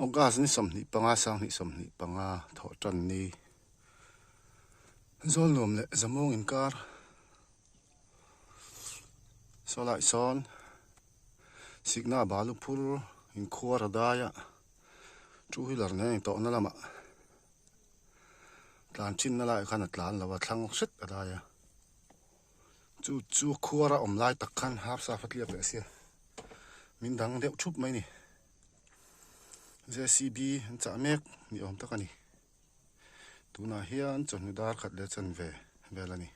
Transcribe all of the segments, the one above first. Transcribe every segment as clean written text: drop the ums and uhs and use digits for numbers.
August ni 25 sanghnih 25 thawh tan ni Zawlnuam leh Zamawng inkar saw lai sawn sikna balu phur inkhuar a dai a two wheeler nen a intawhna lamah tlan thinna laiah khan a tlan lo a thlang hret a dai a chu chu khuara awm lai tak khan half saf a tliak leh sia min dang deuh thup mai a ni J C B an chah mek ni awm tak a ni. Tunah hian chawhnu dar khat leh chanve vel a ni.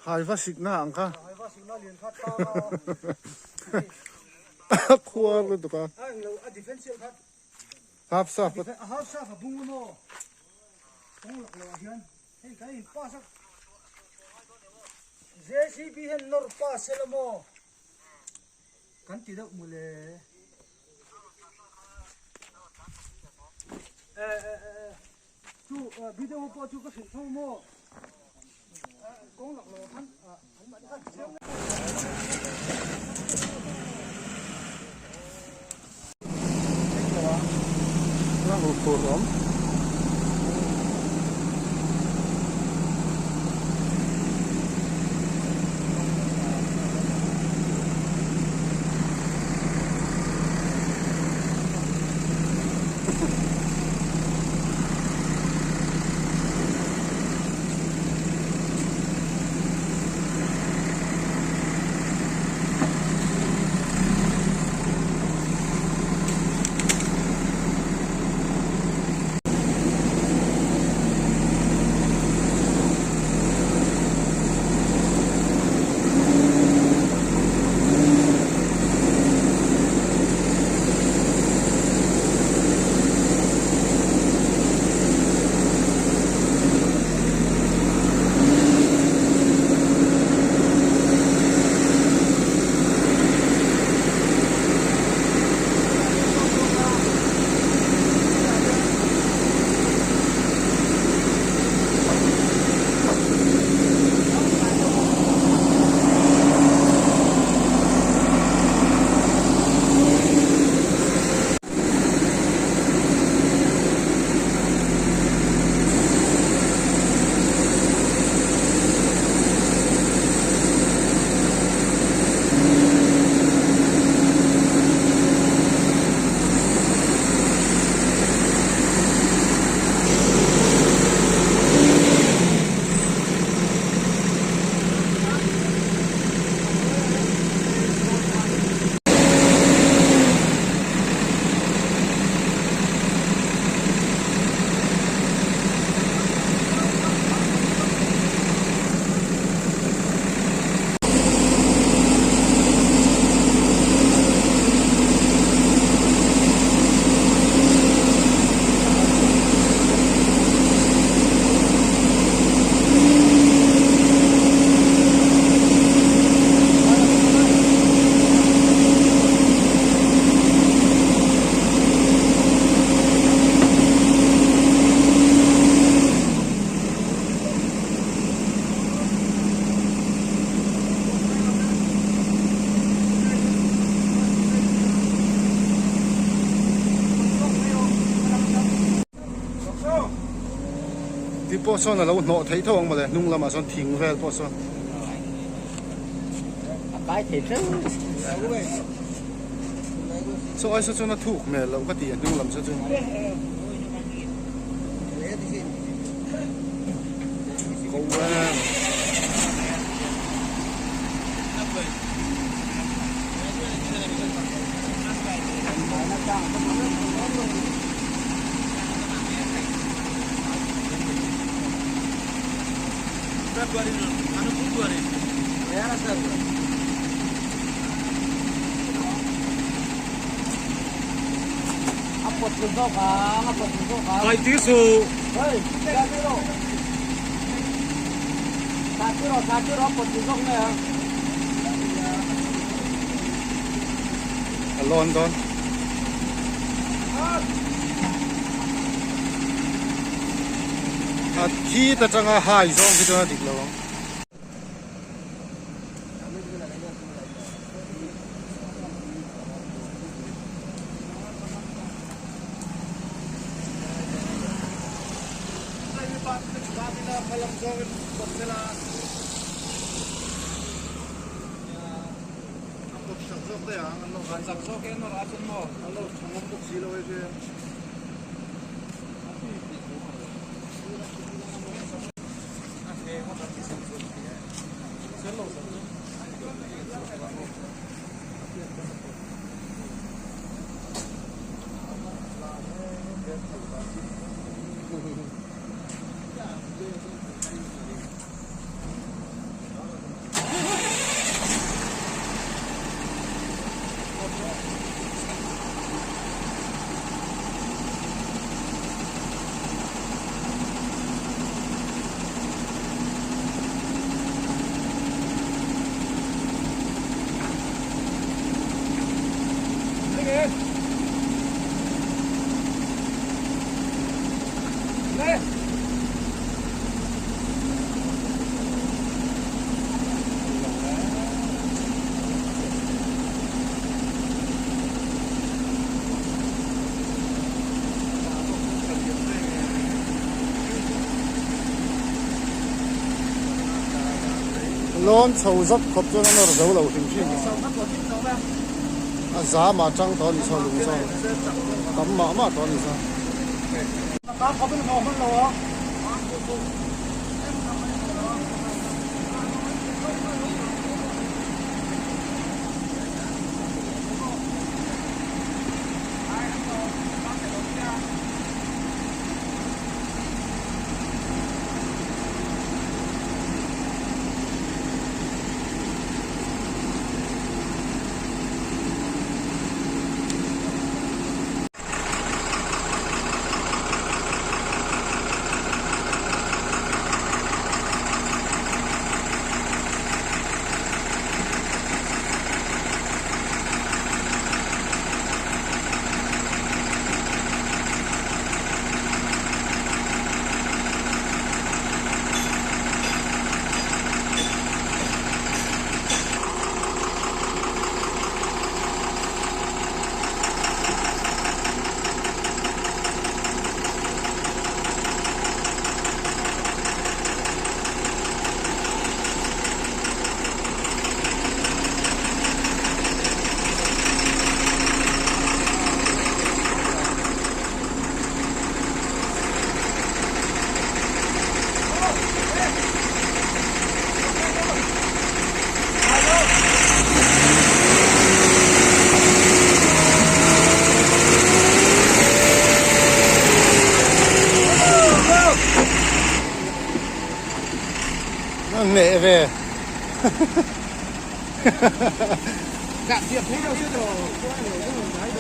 Haiva sikna ang kha. Khuar lutuk a. Half saf. JCB hian nawr pass ela maw kan ti deuh mawle. Chu video pawh chu ka hrilh tho maw kawng lak lo khan an mahni khan Ti pawh sawn a lo hnawh theih tho ang mawle hnung lamah sawn thing vel pawh sawn. A kai thei hreu. Saw ai saw chuan a thuk hmel loh ka ti a hnung lam saw chu. Ko em. A lawn dawn. A thi ta tanga hai zawng khi chuan a dik lo ang. Lawn chho zat khawp chuan a nawr zo lo hrim hrim a zam ah tang tawh a ni saw lung sawn tam mah mah tawh a ni saw. Neh ve.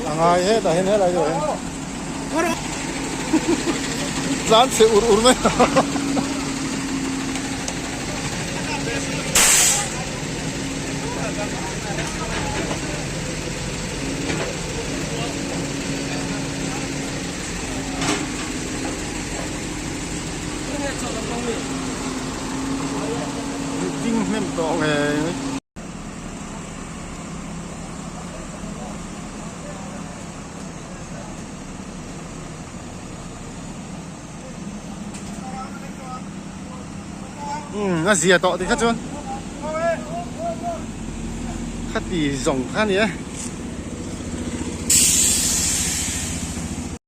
A ngai hetah hian helai deuh hian tlan chhe ur ur mai Ding hnem tawh ngei mai. Umm a zia tawh tikha chuan khati zawng kha a ni e.